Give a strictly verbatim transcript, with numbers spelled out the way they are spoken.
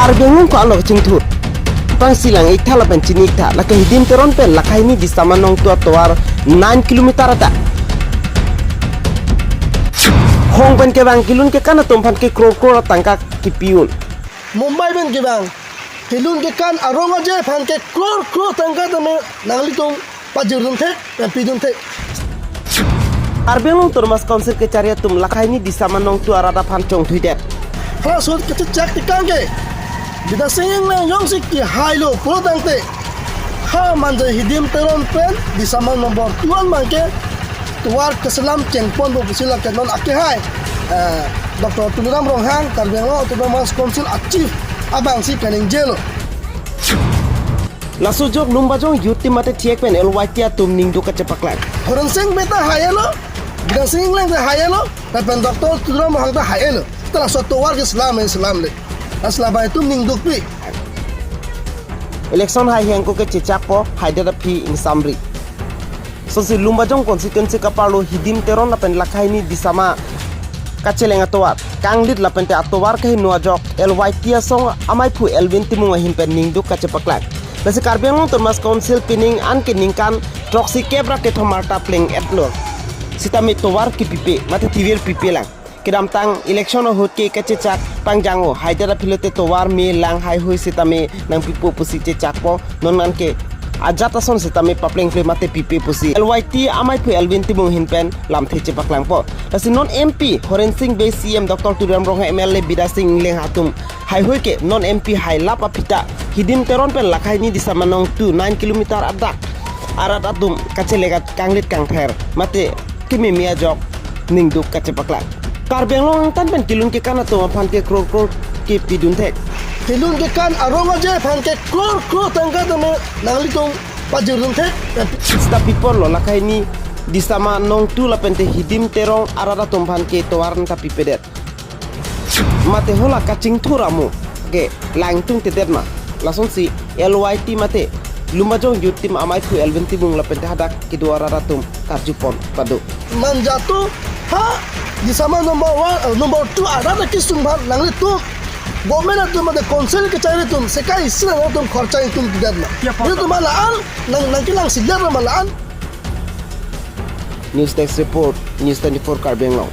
Karbi Anglong ko-an lo kachingthur? Pangsi lang-iktha lapen chini-iktha, lake Hidim Teron pen Lakhaini Disama Nongtu atovar nine kilometer adak. Hong pen kevang kelun kekan atum aphan ke crore crore tangka kipi un. Mumbai pen kevang kelun kekan arong aje aphan ke crore crore tangka tame nanglitum pajir dun thek, pen pi dun thek. Karbi Anglong Autonomous Council kechari atum Lakhaini Disama Nongtu arat aphan chongthuidet. Hala ahut kachechak tekang ke Bidya Sing Engleng jongsi kehai lo pulo tangte, ha manja Hidim Teron pen Disama number two an abang ke tovar keselam chengponpo pusi lake non akehai, eh, Doctor Tuliram Ronghang, Karbi Anglong Autonomous Council a-chief abangsi kaningjelo. Laso ajok Lumbajong Youth Team mate thek pen L Y T atum ningduk kachepaklang. Horensing Bey ta hai-elo, Bidya Sing Engleng ta hai-elo, lapen Doctor Tuliram Ronghang ta hai-elo. Ta laso atovar keselam, eh, selam le. Lasi labang atum ningdukpi. Election hai hengko kechechakpo, haidet aphi ingsamri. Lasonsi Lumbajong constituency kaparlo Hidim Teron lapen Lakhaini Disama kacheleng atovar kanglit lapente atovar kaheno ajok L Y T asong amaiphu Elwin Timung ahin pen ningduk kachepaklang. Lasi Karbi Anglong Autonomous Council pining an ke ningkan throksi kep ra kethom arta pleng-etlo sitame tovar kipipe mate tiver pipe lang. Kedamtang election ahut ke kachechak pangjang-o, haidet aphi lote tovar me lang haihui sitame nangpipo pusi chechakpo, non an ke ajat ason sitame paplengple mate pipe pusi L Y T amaiphu Elwin Timung ahin pen lamthe chepaklangpo. Lasi non M P Horensing Bey, C M Doctor Tuliram Ronghang, M L A Bidya Sing Engleng atum haihui ke non M P hailap aphi ta Hidim Teron pen Lakhaini Disama Nongtu nine kilometer adak arat atum kachelek kanglit kangther mate kememe ajok ningduk kachepaklang. Karbi Anglong angtan pen kelun kekan atum aphan ke crore crore kipi dun thek. Kelun kekan arong aje aphan ke crore crore tangka tame nanglitum pajir dun thek. Sita pi apotlo Lakhaini Disama Nongtu lapente Hidim Teron arat atum aphan ke tovar anta pipedet? Mate hala kachingthur amo ke langtungtedet ma? Lasonsi L Y T mate Lumbajong Youth Team amaiphu Elwin Timung lapente hadak kedo arat atum karjupon pado. Manja atum ha Disama number one, eh, number two arat akesung aphan nanglitum government atum mate council kechari atum sekai isi nanglitum khorcha ingtungdet ma? Ilitum ma la-an, nang, nangkelangsidet ma la-an? News Desk Report, News twenty-four Karbi Anglong.